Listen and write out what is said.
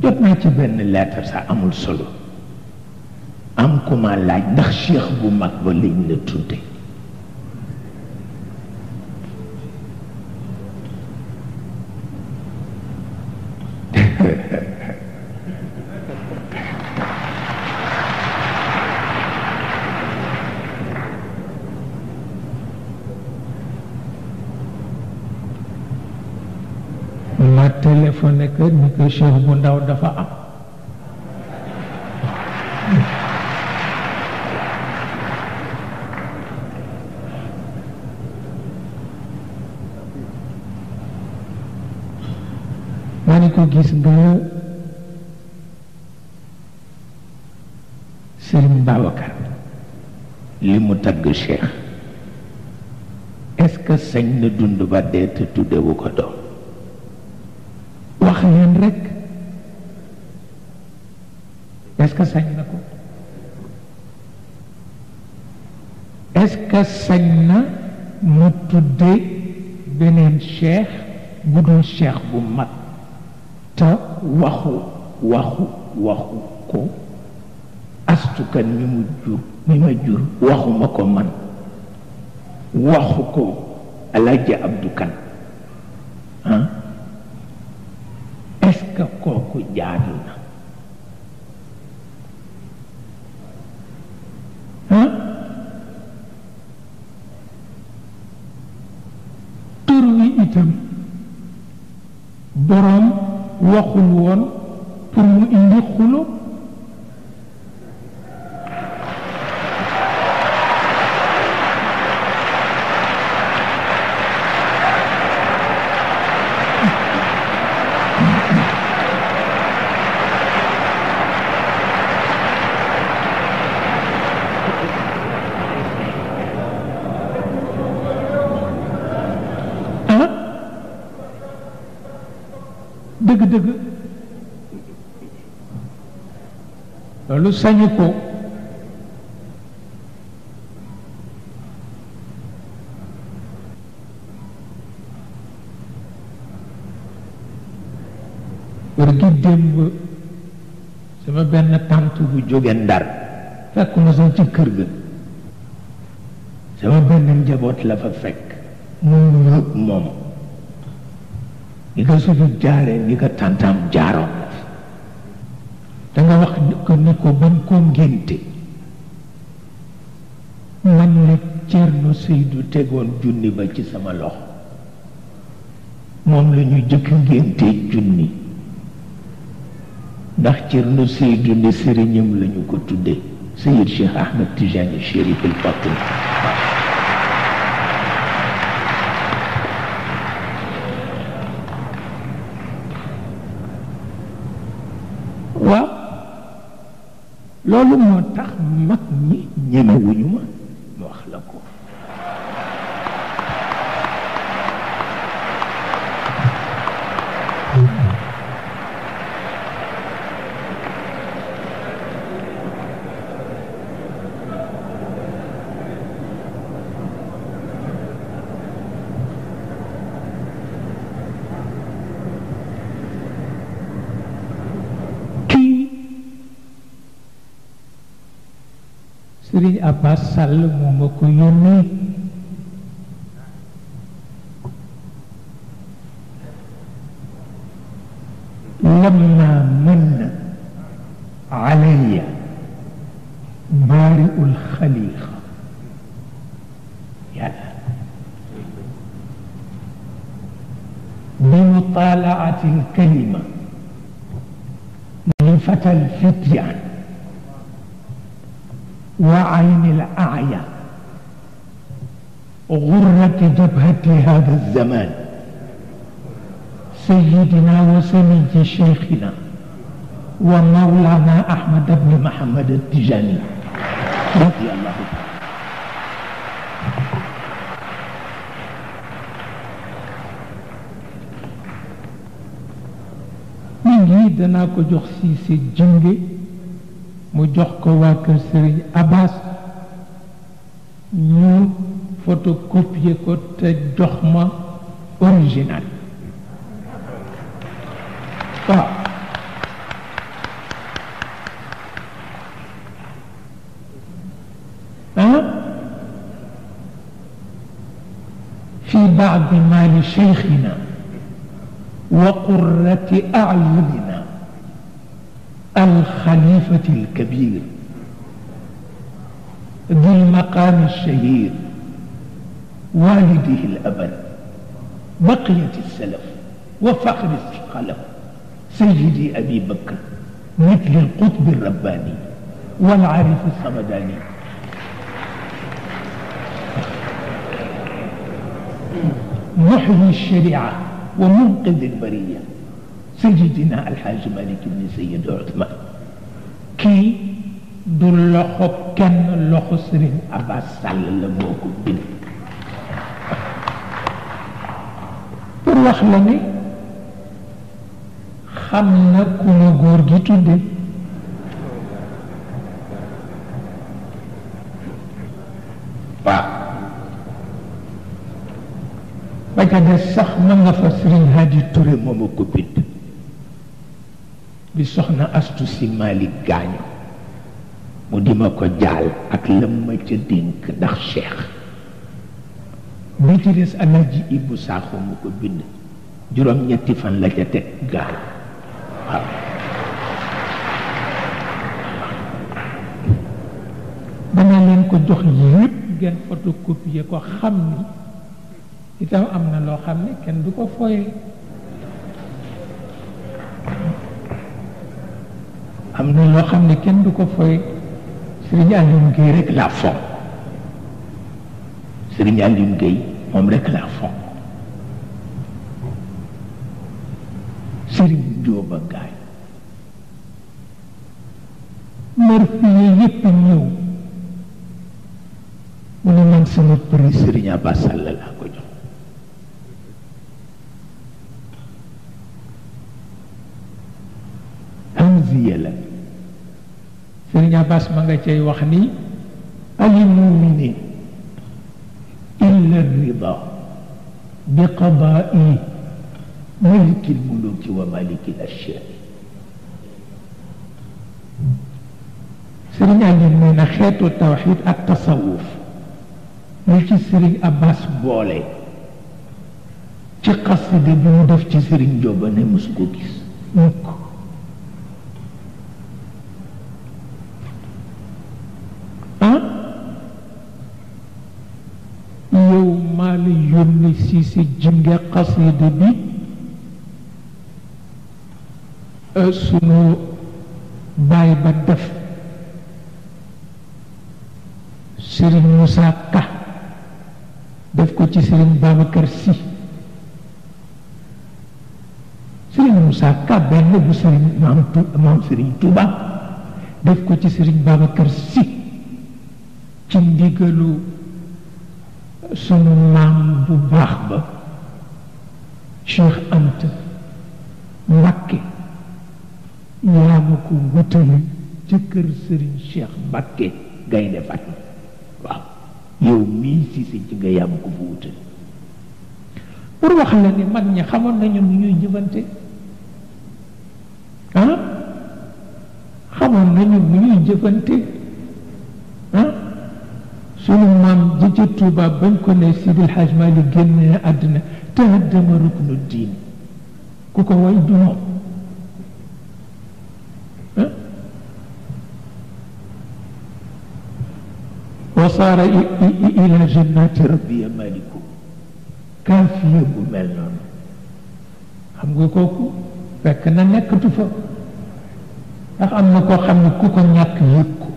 jot naa ci benn lettre sax amul solo am ku ma laaj ndax cheikh bu mag ba liñ la tudde ma téléphoné que ni ko cheikh bu ndaw dafa am ma ni ko gis nga Serigne Babacar li mu tagg cheikh est-ce que sañ na dund ba dee te tuddewu ko doom wax leen rek est-ce que sañ na ko est-ce que sañ na mu tudde beneen cheikh bu dul cheikh bu mag te waxu ko astukan mi ma jur waxuma ko man waxu ko Alaaji Abdu Kan ah est-ce que kooku jaadu na ah tur wi itam boroom waxul woon pour mu indi xulo dëgg-dëgg loolu sañu ko war gi démb sama benn tànt bu jóge Ndar fekk ma sax ci kër ga sama benn njaboot la fa fekk mu yóbbu moom ni ko sufi jaaree ni ko tàntam jaaroon da nga wax ko ni ko ban koo ngénte man la Cerno Seydou tegoon junni ba ci sama loxo moom la ñu jëkk ngénte junni ndax Cerno Seydou ni sëriñam la ñu ko tuddee Seyid Cheikh Ahmed Tijani Chérif El Fatim waaw loolu moo tax mag ñi ñemewuñu ma wax la ko Sëriñ Abbas Sall moo ma ko yónnee lamma manna alayya baari'ul xaliqa yàlla bi mutalaati alkalima li fatal fityaan وعين الأعيا غرة جبهة هذا الزمان سيدنا وسمي شيخنا ومولانا أحمد بن محمد التجاني رضي الله عنه من دنا ko jox si jënge mu jox ko waa kër Sëriñ Abbas ñu photocopier ko te jox ma original waaw بعض مال شيخنا وقرة أعيننا الخليفة الكبير ذي المقام الشهير والده الأبد بقية السلف وفخر الخلف سيدي أبي بكر مثل القطب الرباني والعارف الصمداني محيي الشريعة ومنقذ البرية سيدنا الحاج مالك بن سيد عثمان كي دول لخو كن لخو سرين أبا سال لموكو بن wax la ni xam na ku ma góor gi tudde waaw ba ca des sax ma nga fa Sëriñ Hadi Touré mooma ko bind bi soxna Astu Si Malik gaañu mu di ma ko jaal ak lam ma ca dénk ndax Cheikh bi ci des Alaaji Ibu Saaxo mu ko bind juróom ñetti fan la ca teg gaal waaw dana leen ko jox yépp ngeen photocopier ko xam ni itam am na loo xam ne kenn du ko foye am na loo xam ne kenn du ko foye Sëriñ Aliou Gueye rek laa fonk Sëriñ Aliou Gueye moom rek laa fonk Sëriñ Jóoba Gaay marfiye yépp ñëw mu ne man sama prix Sëriñ Abbas Sall laa ko jox hamziya la Sëriñ Abbas ma nga cay wax ni ali muminin illa rida bi qada'i ملك الملوك ومالك الأشياء سرين علي من خيط التوحيد التصوف لكي سرين أباس بولي تي قصد بمدف تي سرين جوباني مسكوكيس مك يوم مالي يومي سيسي جنجا قصد بي sunu baay ba def Serigne Moussa Ka def ko ci Serigne Babacar Sy Serigne Moussa Ka benn bu Serigne maam Serigne Touba def ko ci Serigne Babacar Sy ci ndigalu sunu maam bu baax ba Cheikh Anta Mbacké yaa ma ko wutale ca kër Serigne Cheikh Mbacké Gaynde Fatma waaw yow mii si ci nga yaa ma ko fa wutale pour wax la ni mag ñi xamoon nañu nu ñuy jëfante xamoon nañu nu ñuy jëfante sunu maam ji ca Tuuba bañ ko ne Sidil Hadj Malick génne àddina tahaddama ruknu diin ku ko way du moom وصار إلى جنات ربي مالك كافية بملون xam nga kooku fekk na nekkatu fa ndax am na koo xam ne ku ko ñàkk yëg ko